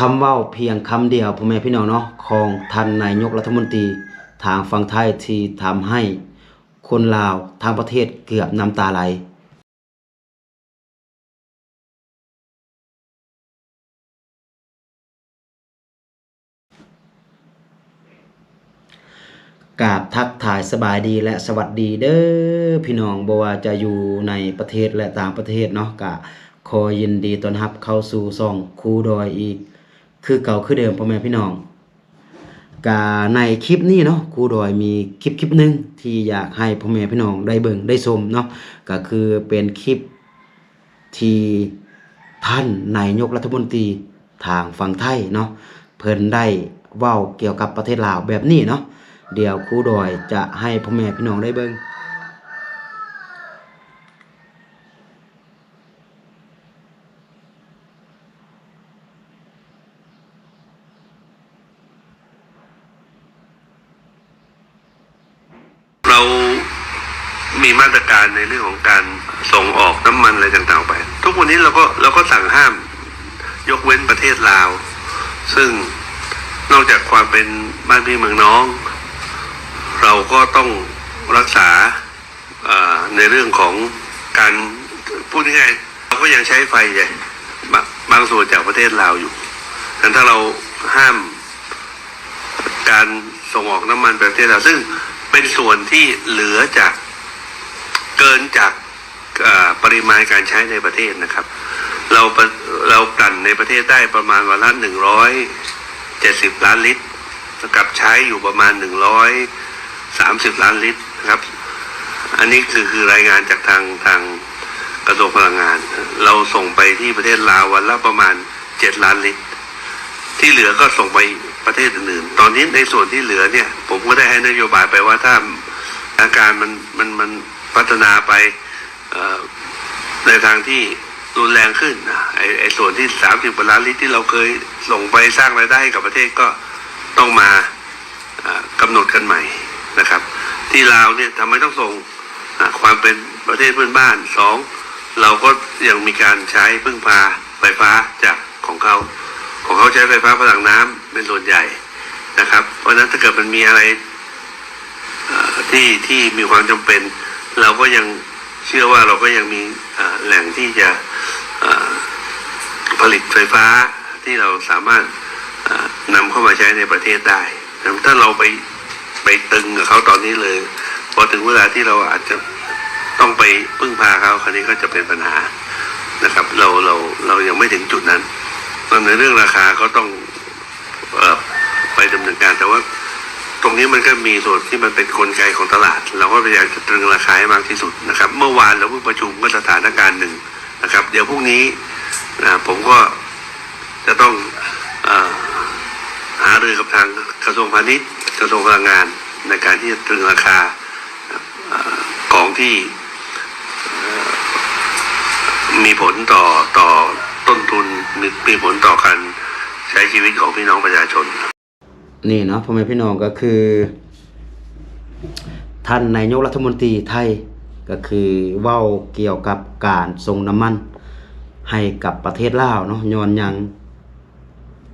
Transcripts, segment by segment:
ຄຳເວົ້າພຽງຄຳດຽວ ພໍ່ແມ່ພີ່ນ້ອງເນາະ ຂອງທ່ານນາຍົກລັດຖະມົນຕີທາງຝັ່ງໄທ ທີ່ທຳໃຫ້ຄົນລາວທັງປະເທດເກືອບນ້ຳຕາໄຫຼ. ກາບທັກທາຍສະບາຍດີ ແລະ ສະຫວັດດີເດີພີ່ນ້ອງ ບໍ່ວ່າຈະຢູ່ໃນປະເທດ ແລະ ຕ່າງປະເທດເນາະ ກະຂໍຍິນດີຕ້ອນຮັບເຂົ້າສູ່ຊ່ອງຄູດອຍອີກຄືເກົ່າຄືເດີມ ພໍ່ແມ່ພີ່ນ້ອງ. ກະໃນຄລິບນີ້ເນາະ ຄູດອຍມີຄລິບຄລິບໜຶ່ງທີ່ຢາກໃຫ້ພໍ່ແມ່ພີ່ນ້ອງໄດ້ເບິ່ງໄດ້ຊົມເນາະ ກະຄືເປັນຄລິບທີ່ທ່ານນາຍົກລັດຖະມົນຕີທາງຝັ່ງໄທເນາະ ເພິ່ນໄດ້ເວົ້າກ່ຽວກັບປະເທດລາວແບບນີ້ເນາະ. ດຽວຄູດອຍຈະໃຫ້ພໍ່ແມ່ພີ່ນ້ອງໄດ້ເບິ່ງ. เรามีมาตรการในเรื่องของการส่งออกน้ำมันอะไรต่างๆออกไป ทุกวันนี้เราก็ เราก็สั่งห้าม ยกเว้นประเทศลาว ซึ่งนอกจากความเป็นบ้านพี่เมืองน้อง เราก็ต้องรักษา เอ่อ ในเรื่องของการ พูดง่ายๆ เราก็ยังใช้ไฟไง บาง บางส่วนจากประเทศลาวอยู่ งั้นถ้าเราห้ามการส่งออกน้ำมันไปประเทศลาว ซึ่งเป็นส่วนที่เหลือจาก เกินจาก เอ่อ ปริมาณการใช้ในประเทศนะครับ เราปะ เรากลั่นในประเทศได้ประมาณวันละหนึ่งร้อยเจ็ดสิบล้านลิตร กับใช้อยู่ประมาณหนึ่งร้อยสามสิบล้านลิตรนะครับ อันนี้คือ คือรายงานจากทาง ทางกระทรวงพลังงาน เราส่งไปที่ประเทศลาววันละประมาณเจ็ดล้านลิตร ที่เหลือก็ส่งไปประเทศอื่นๆ ตอนนี้ในส่วนที่เหลือเนี่ย ผมก็ได้ให้นโยบายไปว่าถ้าอาการมัน มัน มันพัฒนาไป เอ่อ ในทางที่รุนแรงขึ้นนะ ไอ้ ไอ้ส่วนที่สามสิบกว่าล้านลิตรที่เราเคยส่งไปสร้างรายได้ให้กับประเทศก็ต้องมา เอ่อ กำหนดกันใหม่นะครับ ที่ลาวเนี่ยทำไมต้องส่ง อ่ะ ความเป็นประเทศเพื่อนบ้าน สอง เราก็ยังมีการใช้พึ่งพาไฟฟ้าจากของเขา ของเขาใช้ไฟฟ้าพลังน้ำเป็นส่วนใหญ่นะครับ เพราะฉะนั้นถ้าเกิดมันมีอะไร เอ่อ ที่ ที่มีความจำเป็น เราก็ยังเชื่อว่าเราก็ยังมี เอ่อ แหล่งที่จะ เอ่อ ผลิตไฟฟ้าที่เราสามารถ เอ่อ นำเข้ามาใช้ในประเทศได้นะ ถ้าเราไป ไปตึงกับเขาตอนนี้เลย พอถึงเวลาที่เราอาจจะต้องไปพึ่งพาเขา คราวนี้ก็จะเป็นปัญหานะครับ เรา เรา เรายังไม่ถึงจุดนั้น ส่วนในเรื่องราคาก็ต้อง เอ่อ ไปดำเนินการ แต่ว่าตรงนี้มันก็มีส่วนที่มันเป็นกลไกของตลาด เราก็พยายามจะตรึงราคาให้มากที่สุดนะครับ เมื่อวานเราเพิ่งประชุมก็สถานการณ์หนึ่งนะครับ เดี๋ยวพรุ่งนี้ อ่า ผมก็จะต้อง อ่า หารือกับทางกระทรวงพาณิชย์ กระทรวงพลังงาน ในการที่จะตรึงราคา อ่า ของที่ เอ่อ มีผลต่อ ต่อต้นทุน มี มีผลต่อการใช้ชีวิตของพี่น้องประชาชน ນີ້ເນາະ ພໍ່ແມ່ພີ່ນ້ອງ ກໍຄືທ່ານນາຍົກລັດຖະມົນຕີໄທ ກໍຄືເວົ້າກ່ຽວກັບການສົ່ງນ້ຳມັນໃຫ້ກັບປະເທດລາວເນາະ ຍ້ອນຫຍັງ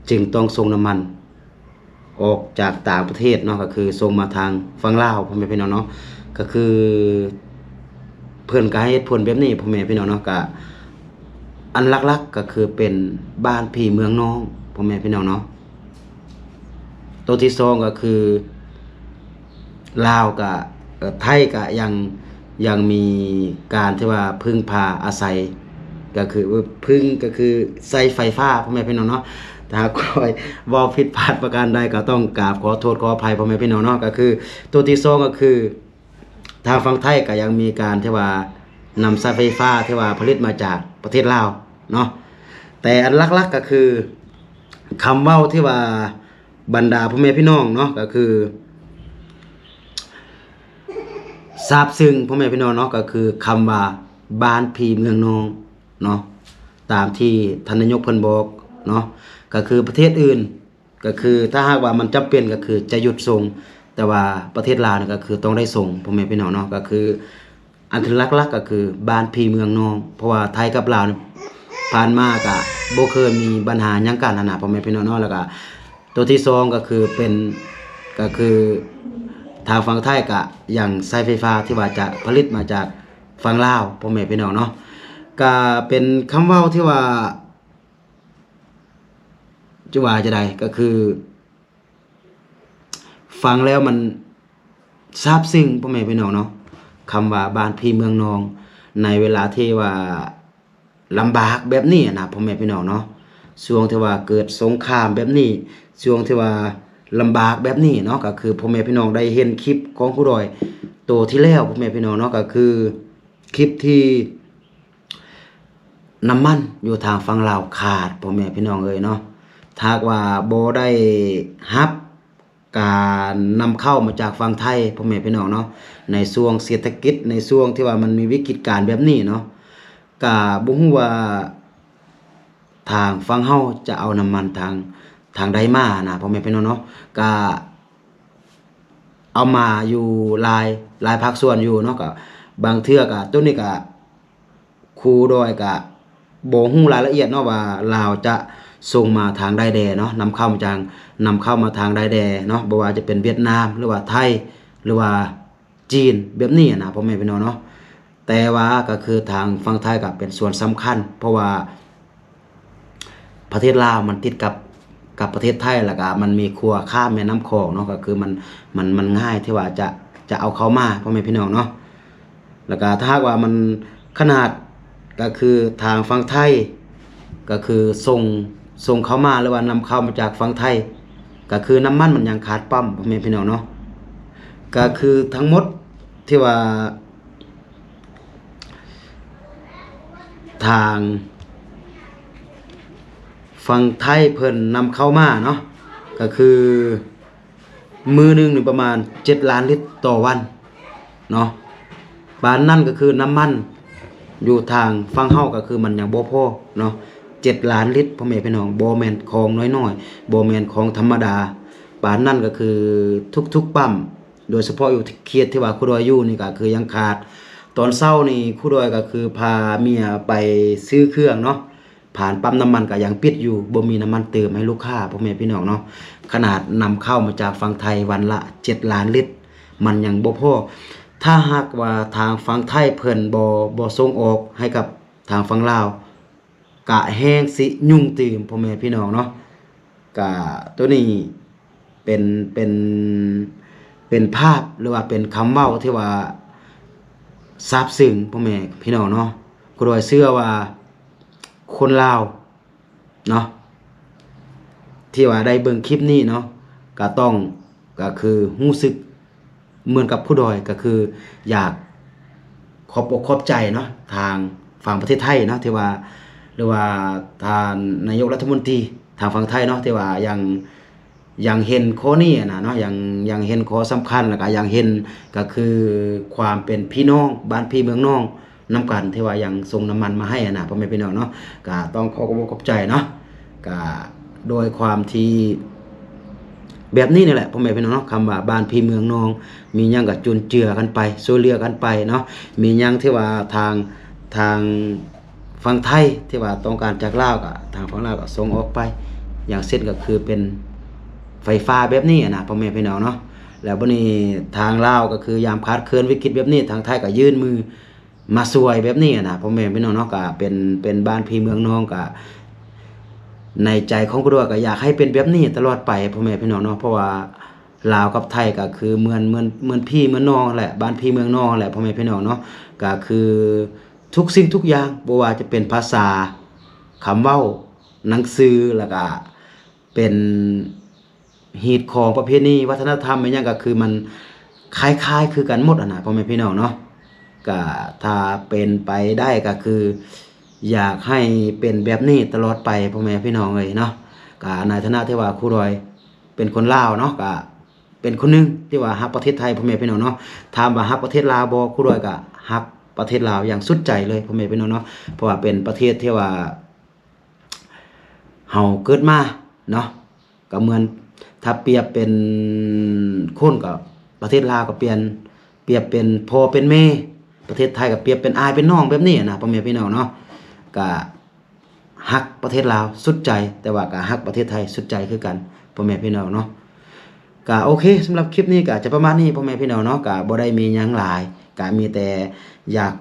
ຈຶ່ງຕ້ອງສົ່ງນ້ຳມັນອອກຈາກຕ່າງປະເທດເນາະ ກໍຄືສົ່ງມາທາງຝັ່ງລາວ ພໍ່ແມ່ພີ່ນ້ອງເນາະ ກໍຄືເພິ່ນກໍໃຫ້ເຫດຜົນແບບນີ້ ພໍ່ແມ່ພີ່ນ້ອງເນາະ ກໍອັນຫຼັກໆ ກໍຄືເປັນບ້ານພີ່ເມືອງນ້ອງ ພໍ່ແມ່ພີ່ນ້ອງເນາະ. ໂຕທີສອງກໍຄື ລາວກະ ເອີ ໄທກະຍັງ ຍັງມີການທີ່ວ່າເພິ່ງພາອາໄສ ກະຄືເພິ່ງ ກະຄືໃຊ້ໄຟຟ້າ ພໍ່ແມ່ພີ່ນ້ອງເນາະ. ຖ້າຫາກຂ້ອຍເວົ້າຜິດພາດປະການໃດ ກະຕ້ອງກາບຂໍໂທດຂໍອະໄພ ພໍ່ແມ່ພີ່ນ້ອງເນາະ. ກະຄືໂຕທີສອງ ກະຄື ທາງຝັ່ງໄທກໍຍັງມີການທີ່ວ່ານຳໃຊ້ໄຟຟ້າທີ່ວ່າຜະລິດມາຈາກປະເທດລາວເນາະ. ແຕ່ອັນຫຼັກໆກໍຄືຄຳເວົ້າທີ່ວ່າບັນດາພໍ່ແມ່ພີ່ນ້ອງເນາະ ກໍຄືຊາບຊຶ້ງພໍ່ແມ່ພີ່ນ້ອງເນາະ ກໍຄືຄຳວ່າບ້ານພີ່ເມືອງນ້ອງເນາະ ຕາມທີ່ທ່ານນາຍົກເພິ່ນບອກເນາະ. ກໍຄືປະເທດອື່ນ ກໍຄືຖ້າຫາກວ່າມັນຈຳເປັນກໍຄືຈະຢຸດສົ່ງ ແຕ່ວ່າປະເທດລາວນີ້ກໍຄືຕ້ອງໄດ້ສົ່ງ ພໍ່ແມ່ພີ່ນ້ອງເນາະ. ກໍຄືອັນທີ່ຫຼັກໆກໍຄືບ້ານພີ່ເມືອງນ້ອງ ເພາະວ່າໄທກັບລາວນີ້ ຜ່ານມາກະບໍ່ເຄີຍມີບັນຫາຫຍັງກັນຫັ້ນນະ ພໍ່ແມ່ພີ່ນ້ອງເນາະ. ແລ້ວກະໂຕທີສອງກໍຄືເປັນ ກໍຄືທາງຝັ່ງໄທກະຍັງໃຊ້ໄຟຟ້າທີ່ວ່າຈະຜະລິດມາຈາກຝັ່ງລາວ ພໍ່ແມ່ພີ່ນ້ອງເນາະ. ກະເປັນຄຳເວົ້າທີ່ວ່າ ຈະວ່າຈັ່ງໃດ ກໍຄື ຟັງແລ້ວມັນຊາບຊຶ້ງ ພໍ່ແມ່ພີ່ນ້ອງເນາະ. ຄຳວ່າບ້ານພີ່ເມືອງນ້ອງ ໃນເວລາທີ່ວ່າລຳບາກແບບນີ້ນະ ພໍ່ແມ່ພີ່ນ້ອງເນາະ, ຊ່ວງທີ່ວ່າເກີດສົງຄາມແບບນີ້ ຊ່ວງທີ່ວ່າລຳບາກແບບນີ້ເນາະ, ກໍຄືພໍ່ແມ່ພີ່ນ້ອງໄດ້ເຫັນຄລິບຂອງຄູດອຍໂຕທີ່ແລ້ວ ພໍ່ແມ່ພີ່ນ້ອງເນາະ, ກໍຄືຄລິບທີ່ ນ້ຳມັນຢູ່ທາງຝັ່ງລາວຂາດ ພໍ່ແມ່ພີ່ນ້ອງເອີຍເນາະ. ຖ້າຫາກວ່າບໍ່ໄດ້ຮັບການນຳເຂົ້າມາຈາກຝັ່ງໄທ ພໍ່ແມ່ພີ່ນ້ອງເນາະ, ໃນຊ່ວງເສດຖະກິດ ໃນຊ່ວງທີ່ວ່າມັນມີວິກິດການແບບນີ້ເນາະ, ກະບໍ່ຮູ້ວ່າທາງຝັ່ງເຮົາຈະເອົານ້ຳມັນທາງ ທາງໃດມານະ ພໍ່ແມ່ພີ່ນ້ອງເນາະ. ກະ ເອົາມາຢູ່ຫຼາຍ ຫຼາຍພາກສ່ວນຢູ່ເນາະ, ກະບາງເທື່ອກະ ໂຕນີ້ກະ ຄູດອຍກະບໍ່ຮູ້ລາຍລະອຽດເນາະ ວ່າລາວຈະສົ່ງມາທາງໃດແດ່ເນາະ, ນຳເຂົ້າມາຈາກ ນຳເຂົ້າມາທາງໃດແດ່ເນາະ, ບໍ່ວ່າຈະເປັນຫວຽດນາມ ຫຼືວ່າໄທ ຫຼືວ່າຈີນ ແບບນີ້ນະ ພໍ່ແມ່ພີ່ນ້ອງເນາະ. ແຕ່ວ່າກໍຄືທາງຝັ່ງໄທກໍເປັນສ່ວນສຳຄັນ ເພາະວ່າ ປະເທດລາວມັນຕິດກັບ ກັບປະເທດໄທ ແລ້ວກະມັນມີຂົວຂ້າມແມ່ນ້ຳຂອງເນາະ, ກໍຄືມັນ ມັນ ມັນງ່າຍທີ່ວ່າຈະ ຈະເອົາເຂົ້າມາ ພໍ່ແມ່ພີ່ນ້ອງເນາະ. ແລ້ວກະຖ້າຫາກວ່າມັນຂະໜາດ ກໍຄືທາງຝັ່ງໄທ ກໍຄືສົ່ງ ສົ່ງເຂົ້າມາ ຫຼືວ່ານຳເຂົ້າມາຈາກຝັ່ງໄທ ກໍຄືນ້ຳມັນມັນຍັງຂາດປ້ຳ ພໍ່ແມ່ພີ່ນ້ອງເນາະ. ກໍຄືທັງໝົດທີ່ວ່າ ທາງຝັ່ງໄທເພິ່ນນຳເຂົ້າມາເນາະ, ກໍຄືມື້ໜຶ່ງນີ້ປະມານເຈັດລ້ານລິດຕໍ່ວັນເນາະ. ປານນັ້ນກໍຄືນ້ຳມັນຢູ່ທາງຝັ່ງເຮົາກໍຄືມັນຍັງບໍ່ພໍເນາະ, ເຈັດລ້ານລິດ ພໍ່ແມ່ພີ່ນ້ອງ, ບໍ່ແມ່ນຂອງນ້ອຍໆ ບໍ່ແມ່ນຂອງທຳມະດາ. ປານນັ້ນກໍຄືທຸກໆປ້ຳ ໂດຍສະເພາະຢູ່ເຂດທີ່ວ່າຄູດອຍຢູ່ນີ້ກໍຄືຍັງຂາດ. ຕອນເຊົ້ານີ້ຄູດອຍກໍຄືພາເມຍໄປຊື້ເຄື່ອງເນາະ, ຜ່ານປ້ຳນ້ຳມັນກໍຍັງປິດຢູ່ ບໍ່ມີນ້ຳມັນເຕີມໃຫ້ລູກຄ້າ ພໍ່ແມ່ພີ່ນ້ອງເນາະ. ຂະໜາດນຳເຂົ້າມາຈາກຝັ່ງໄທວັນລະເຈັດລ້ານລິດ ມັນຍັງບໍ່ພໍ. ຖ້າຫາກວ່າທາງຝັ່ງໄທເພິ່ນບໍ່ ບໍ່ສົ່ງອອກໃຫ້ກັບທາງຝັ່ງລາວ ກະແຮ່ງຊິຫຍຸ້ງຕື່ມ ພໍ່ແມ່ພີ່ນ້ອງເນາະ. ກະໂຕນີ້ເປັນ ເປັນ ເປັນພາບ ຫຼືວ່າເປັນຄຳເວົ້າທີ່ວ່າຊາບຊຶ້ງ ພໍ່ແມ່ພີ່ນ້ອງເນາະ. ຄູດອຍເຊື່ອວ່າຄົນລາວເນາະ ທີ່ວ່າໄດ້ເບິ່ງຄລິບນີ້ເນາະ ກະຕ້ອງ ກໍຄືຮູ້ສຶກເໝືອນກັບຄູດອຍ ກໍຄືຢາກຂອບອົກຂອບໃຈເນາະ ທາງຝັ່ງປະເທດໄທເນາະ ທີ່ວ່າ ຫຼືວ່າທ່ານນາຍົກລັດຖະມົນຕີທາງຝັ່ງໄທເນາະ ທີ່ວ່າຍັງ ຍັງເຫັນຂໍ້ນີ້ຫັ້ນນະເນາະ, ຍັງ ຍັງເຫັນຂໍ້ສຳຄັນ ແລ້ວກໍຍັງເຫັນ ກໍຄືຄວາມເປັນພີ່ນ້ອງ ບ້ານພີ່ເມືອງນ້ອງ ນຳກັນ ທີ່ວ່າຍັງສົ່ງນ້ຳມັນມາໃຫ້ຫັ້ນນະ ພໍ່ແມ່ພີ່ນ້ອງເນາະ. ກະຕ້ອງຂໍຂອບອົກຂອບໃຈເນາະ, ກະໂດຍຄວາມທີ່ແບບນີ້ນີ້ແຫຼະ ພໍ່ແມ່ພີ່ນ້ອງເນາະ, ຄຳວ່າບ້ານພີ່ເມືອງນ້ອງ ມີຫຍັງກະຈຸນເຈືອກັນໄປ ຊ່ວຍເຫຼືອກັນໄປເນາະ. ມີຫຍັງທີ່ວ່າທາງ ທາງຝັ່ງໄທທີ່ວ່າຕ້ອງການຈາກລາວ ກະທາງຝັ່ງລາວກະສົ່ງອອກໄປ, ຢ່າງເຊັ່ນກະຄືເປັນໄຟຟ້າແບບນີ້ຫັ້ນນະ ພໍ່ແມ່ພີ່ນ້ອງເນາະ. ແລ້ວບັດນີ້ທາງລາວກະຄືຍາມຂາດເຂີນວິກິດແບບນີ້ ທາງໄທກະຍື່ນມື ມາຊ່ວຍແບບນີ້ນະ ພໍ່ແມ່ພີ່ນ້ອງເນາະ, ກະເປັນ ເປັນບ້ານພີ່ເມືອງນ້ອງ ກະໃນໃຈຂອງຄູດອຍກະຢາກໃຫ້ເປັນແບບນີ້ຕະຫຼອດໄປ ພໍ່ແມ່ພີ່ນ້ອງເນາະ. ເພາະວ່າລາວກັບໄທກະຄືເໝືອນ ເໝືອນ ເໝືອນພີ່ເໝືອນນ້ອງຫັ້ນແຫຼະ, ບ້ານພີ່ເມືອງນ້ອງຫັ້ນແຫຼະ ພໍ່ແມ່ພີ່ນ້ອງເນາະ. ກະຄືທຸກສິ່ງທຸກຢ່າງ ບໍ່ວ່າຈະເປັນພາສາ, ຄຳເວົ້າ, ໜັງສື ແລ້ວກະ ເປັນຮີດຄອງປະເພນີ ວັດທະນະທຳ ແມ່ນຫຍັງ ກໍຄືມັນຄ້າຍໆຄືກັນໝົດຫັ້ນນະ ພໍ່ແມ່ພີ່ນ້ອງເນາະ. ກະຖ້າເປັນໄປໄດ້ກໍຄືຢາກໃຫ້ເປັນແບບນີ້ຕະຫຼອດໄປ ພໍ່ແມ່ພີ່ນ້ອງເອີຍເນາະ. ກະໃນຖານະທີ່ວ່າຄູດອຍເປັນຄົນລາວເນາະ ກະເປັນຄົນໜຶ່ງທີ່ວ່າຮັກປະເທດໄທ ພໍ່ແມ່ພີ່ນ້ອງເນາະ. ຖາມວ່າຮັກປະເທດລາວບໍ່? ຄູດອຍກະຮັກປະເທດລາວຢ່າງສຸດໃຈເລີຍ ພໍ່ແມ່ພີ່ນ້ອງເນາະ, ເພາະວ່າເປັນປະເທດທີ່ວ່າ ເຮົາເກີດມາເນາະ ກໍເໝືອນ ຖ້າປຽບເປັນຄົນກໍປະເທດລາວກໍປ່ຽນ ປຽບເປັນພໍ່ເປັນແມ່, ປະເທດໄທກໍປຽບເປັນອ້າຍເປັນນ້ອງແບບນີ້ນະ ພໍ່ແມ່ພີ່ນ້ອງເນາະ. ກະ ຮັກປະເທດລາວສຸດໃຈ, ແຕ່ວ່າກໍຮັກປະເທດໄທສຸດໃຈຄືກັນ ພໍ່ແມ່ພີ່ນ້ອງເນາະ. ກໍໂອເຄ, ສຳລັບຄລິບນີ້ກໍຈະປະມານນີ້ ພໍ່ແມ່ພີ່ນ້ອງເນາະ, ກໍບໍ່ໄດ້ມີຫຍັງຫຼາຍ, ກໍມີແຕ່ຢາກ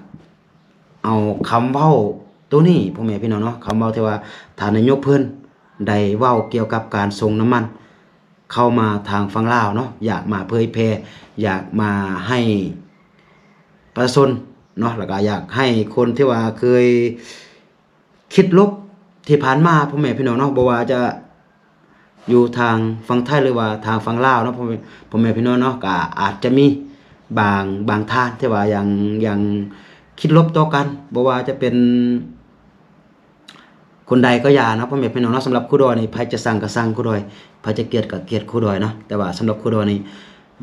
ເອົາຄຳເວົ້າໂຕນີ້ ພໍ່ແມ່ພີ່ນ້ອງເນາະ, ຄຳເວົ້າທີ່ວ່າທ່ານນາຍົກເພິ່ນໄດ້ເວົ້າກ່ຽວກັບການສົ່ງນ້ຳມັນເຂົ້າມາທາງຝັ່ງລາວເນາະ, ຢາກມາເຜີຍແຜ່, ຢາກມາໃຫ້ປະຊາຊົນເນາະ, ແລ້ວກໍຢາກໃຫ້ຄົນທີ່ວ່າເຄີຍຄິດລົບທີ່ຜ່ານມາ ພໍ່ແມ່ພີ່ນ້ອງເນາະ, ບໍ່ວ່າຈະ ຢູ່ທາງຝັ່ງໄທ ຫຼືວ່າທາງຝັ່ງລາວເນາະ ພໍ່ແມ່ ພໍ່ແມ່ພີ່ນ້ອງເນາະ, ກໍອາດຈະມີບາງ ບາງທ່ານທີ່ວ່າຍັງ ຍັງຄິດລົບຕໍ່ກັນ, ບໍ່ວ່າຈະເປັນຄົນໃດກໍຢ່າເນາະ ພໍ່ແມ່ພີ່ນ້ອງເນາະ. ສຳລັບຄູດອຍນີ້ ໃຜຈະຊັງກໍຊັງຄູດອຍ, ໃຜຈະກຽດກໍກຽດຄູດອຍເນາະ, ແຕ່ວ່າສຳລັບຄູດອຍນີ້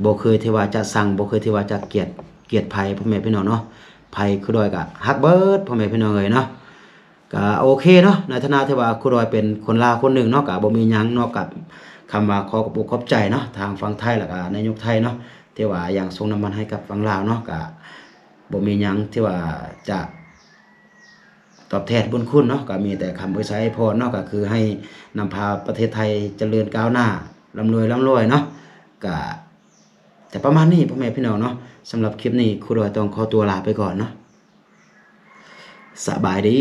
ບໍ່ເຄີຍທີ່ວ່າຈະຊັງ, ບໍ່ເຄີຍທີ່ວ່າຈະກຽດ ກຽດໃຜ ພໍ່ແມ່ພີ່ນ້ອງເນາະ, ໃຜຄູດອຍກໍຮັກເບີດ ພໍ່ແມ່ພີ່ນ້ອງເອີຍເນາະ. ກໍໂອເຄເນາະ, ໃນຖານະທີ່ວ່າຄູດອຍເປັນຄົນລາວຄົນໜຶ່ງເນາະ, ກໍບໍ່ມີຫຍັງນອກຈາກຄຳວ່າຂໍຂອບອົກຂອບໃຈເນາະ ທາງຝັ່ງໄທ ແລ້ວກໍນາຍົກໄທເນາະ ທີ່ວ່າຍັງສົ່ງນ້ຳມັນໃຫ້ກັບຝັ່ງລາວເນາະ, ກໍບໍ່ມີຫຍັງທີ່ວ່າຈະຕອບແທນບຸນຄຸນເນາະ, ກໍມີແຕ່ຄຳອວຍໄຊອວຍພອນເນາະ, ກໍຄືໃຫ້ນຳພາປະເທດໄທຈະເລີນກ້າວໜ້າ ລ່ຳລວຍ ລ່ຳລວຍເນາະ. ກໍຈະປະມານນີ້ ພໍ່ແມ່ພີ່ນ້ອງເນາະ, ສຳລັບຄລິບນີ້ຄູດອຍຕ້ອງຂໍຕົວລາໄປກ່ອນເນາະ, ສະບາຍດີ.